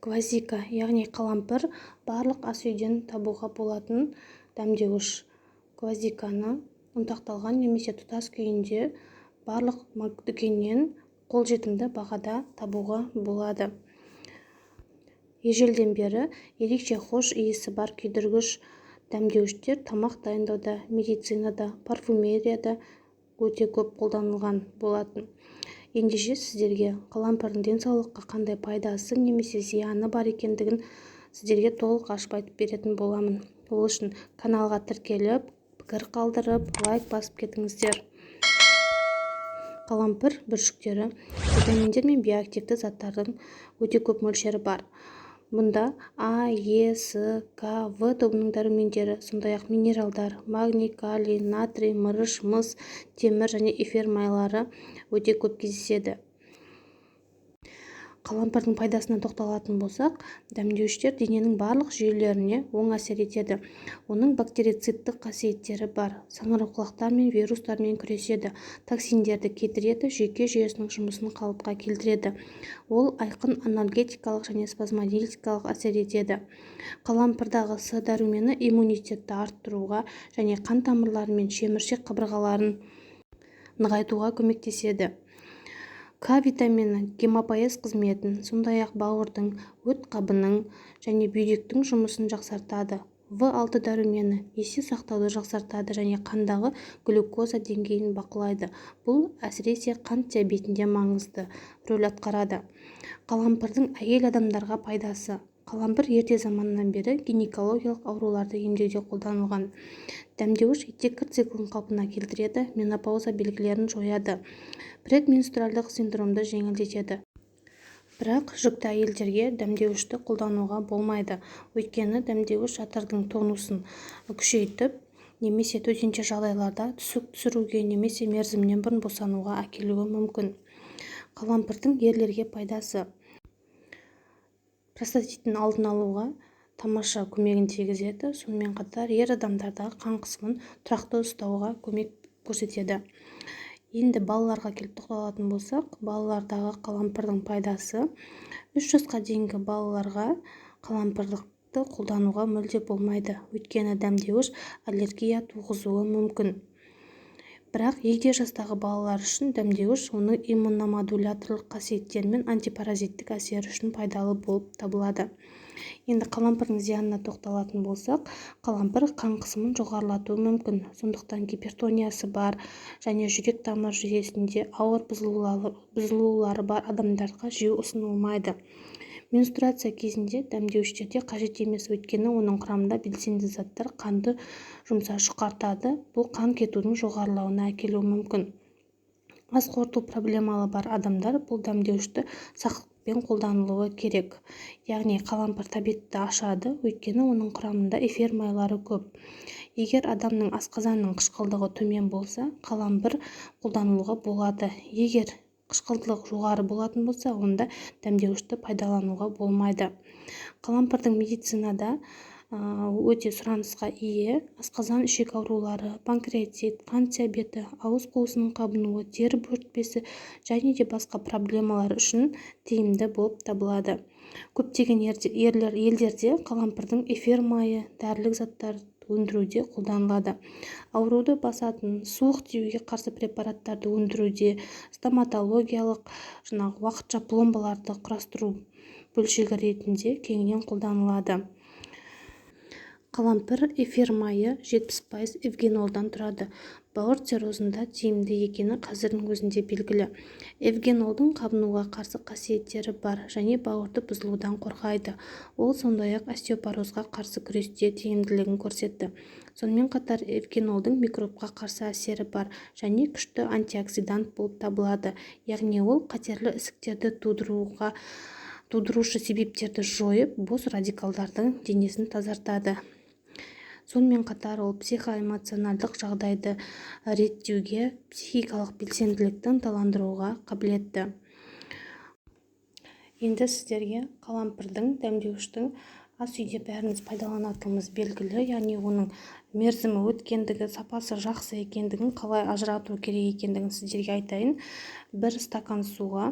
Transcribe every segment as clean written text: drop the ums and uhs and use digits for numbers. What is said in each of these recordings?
Гвоздика, яғни қалампыр, барлық ас үйден табуға болатын дәмдеуіш. Гвоздиканы ұнтақталған немесе тұтас күйінде барлық дүкеннен қолжетімді бағада табуға болады. Ежелден бері ерекше хош иісі бар күйдіргіш дәмдеуіштер тамақ дайындауда, медицинада, парфюмерияда өте көп қолданылған болатын. Ендеше, сіздерге қалампырдың денсаулыққа қандай пайдасы немесе зияны бар екендігін сіздерге толық ашып айтып беретін боламын. Ол үшін каналға тіркеліп, пікір қалдырып, лайк басып кетіңіздер. Қалампыр бүршіктері витаминдер мен биоактивті заттардың өте көп мөлшері бар. Мұнда А, Е, С, К, В тобының дәрумендері, сондай-ақ минералдар, магний, калий, натрий, мырыш, мыс, темір және эфир майлары өте көп кездеседі. Қалампырдың пайдасына тоқталатын болсақ, дәмдеуіштер дененің барлық жүйелеріне оң әсер етеді. Оның бактерицидтік қасиеттері бар, саңырауқұлақтар мен вирустармен күреседі, токсиндерді кетіреді, жүйке жүйесінің жұмысын қалыпқа келтіреді. Ол айқын анальгетикалық және спазмолитикалық әсер етеді. Қалампырдағы С дәрумені иммунитетті арттыруға және қан тамырлары мен шеміршек қабырғаларын нығайтуға көмектеседі. К витамині гемопоэз қызметін, сондай-ақ бауырдың, өт қабының және бүйректің жұмысын жақсартады. В 6 дәрумені есте сақтауды жақсартады және қандағы глюкоза деңгейін бақылайды. Бұл, әсіресе, қант диабетінде маңызды рөл атқарады. Қалампырдың әйел адамдарға пайдасы. Қалампыр ерте заманнан бері гинекологиялық ауруларды емдеуде қолданылған. Дәмдеуіш етеккір циклін қалпына келтіреді, менопауза белгілерін жояды, предменструальдық синдромды жеңілдетеді. Бірақ жүкті әйелдерге дәмдеуішті қолдануға болмайды, өйткені дәмдеуіш жатырдың тонусын күшейтіп немесе төтенше жағдайларда түсік түсіруге немесе мерзімінен бұрын босануға әкелуі мүмкін. Қалампырдың ерлерге пайдасы. Простатиттің алдын алуға тамаша көмегін тигізеді. Сонымен қатар ер адамдардағы қан қысымын тұрақты ұстауға көмек көрсетеді. Енді балаларға келіп тоқталатын болсақ, балалардағы қалампырдың пайдасы. 3 жасқа дейінгі балаларға қалампырды қолдануға мүлде болмайды, өйткені дәмдеуіш аллергия туғызуы мүмкін. Бірақ егде жастағы балалар үшін дәмдеуіш оның иммуномодуляторлық қасиеттері мен антипаразиттік әсері үшін пайдалы болып табылады. Енді қалампырдың зиянына тоқталатын болсақ, қалампыр қан қысымын жоғарылатуы мүмкін. Сондықтан гипертониясы бар және жүрек тамыр жүйесінде ауыр бұзылулары бар адамдарға жеу ұсынылмайды. Менструация кезінде дәмдеуіштерде қажет емес, өйткені оның құрамында белсенді заттар қанды жұқартады. Бұл қан кетудің жоғарылауына әкелуі мүмкін. Ас қорыту проблемалы бар адамдар бұл дәмдеуішті сақтықпен қолданылуы керек. Яғни қалампыр тәбетті ашады, өйткені оның құрамында эфир майлары көп. Егер адамның асқазанының қышқылдығы төмен болса, қалампыр қолданылуға болады. Егер қышқылдылық жоғары болатын болса, онда дәмдеуішті пайдалануға болмайды. Қалампырдың медицинада өте сұранысқа ие. Асқазан, ішек аурулары, панкреатит, қант диабеті, ауыз қуысының қабынуы, тері бөртпесі және де басқа проблемалар үшін тиімді болып табылады. Көптеген елдерде қалампырдың эфир майы дәрілік заттар өндіруде қолданылады. Ауруды басатын, суық тиюге қарсы препараттарды өндіруде, стоматологиялық жаңағы уақытша пломбаларды құрастыру бөлшегі ретінде кеңінен қолданылады. Қалампыр эфир майы 70% эвгенолдан тұрады. Бауыр циррозында тиімді екені қазірдің өзінде белгілі. Эвгенолдың қабынуға қарсы қасиеттері бар және бауырды бұзылудан қорғайды. Ол сондай-ақ остеопорозға қарсы күресте тиімділігін көрсетті. Сонымен қатар эвгенолдың микробқа қарсы әсері бар және күшті антиоксидант болып табылады, яғни ол қатерлі ісіктерді тудырушы себептерді жойып, бос радикалдардың денесін тазартады. Сонымен қатар ол психоэмоционалдық жағдайды реттеуге, психикалық белсенділікті ынталандыруға қабілетті. Енді сіздерге қалампырдың, дәмдеуіштің Ас үйде бәріміз пайдаланатынымыз белгілі, яғни оның мерзімі өткендігі, сапасы жақсы екендігін қалай ажырату керек екендігін сіздерге айтайын. Бір стакан суға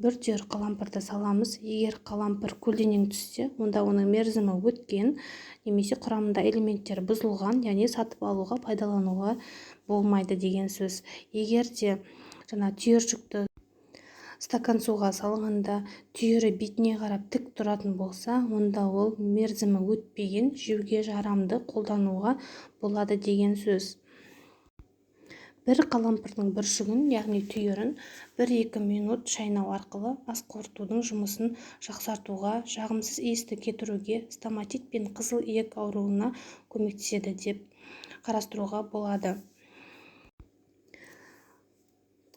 бір түйір қалампырды саламыз. Егер қалампыр көлденең түссе, онда оның мерзімі өткен немесе құрамында элементтер бұзылған, яғни сатып алуға, пайдалануға болмайды деген сөз. Егер де жаңа түйіршікті стакан суға салғанда түйірі бетіне қарап тік тұратын болса, онда ол мерзімі өтпеген, жеуге жарамды, қолдануға болады деген сөз. Бір қалампырдың бүршігін, яғни түйірін 1-2 минут шайнау арқылы ас қорытудың жұмысын жақсартуға, жағымсыз иісті кетіруге, стоматит пен қызыл иек ауруына көмектеседі деп қарастыруға болады.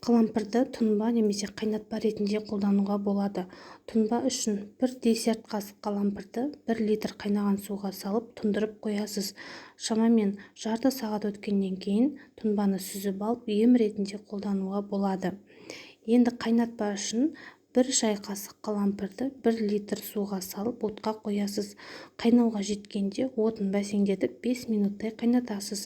Қалампырды тұнба немесе қайнатпа ретінде қолдануға болады. Тұнба үшін бір десерт қасық қалампырды 1 литр қайнаған суға салып тұндырып қоясыз. Шамамен жарты сағат өткеннен кейін тұнбаны сүзіп алып, ем ретінде қолдануға болады. Енді қайнатпа үшін бір шай қасық қалампырды 1 литр суға салып отқа қоясыз. Қайнауға жеткенде отын бәсеңдетіп 5 минуттай қайнатасыз.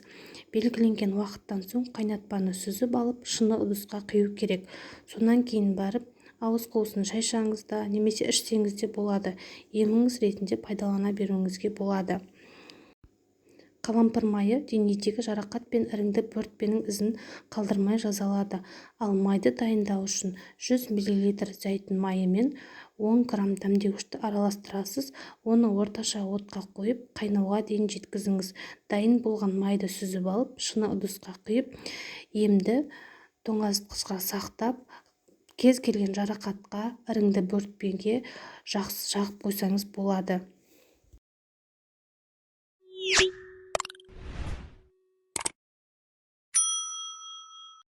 Белгіленген уақыттан соң қайнатпаны сүзіп алып, шыны ыдысқа құю керек. Сонан кейін барып ауыз қуысын шайшаңыз да немесе ішсеңіз де болады. Еміңіз ретінде пайдалана беруіңізге болады. Қалампыр майы денедегі жарақат пен іріңді бөртпенің ізін қалдырмай жазалады. Ал майды дайындау үшін 100 мл зәйтүн майы мен 10 грамм дәмдеуішті араластырасыз. Оны орташа отқа қойып, қайнауға дейін жеткізіңіз. Дайын болған майды сүзіп алып, шыны ыдысқа құйып, емді тоңазытқышқа сақтап, кез келген жарақатқа, іріңді бөртпеге жағып қойсаңыз болады.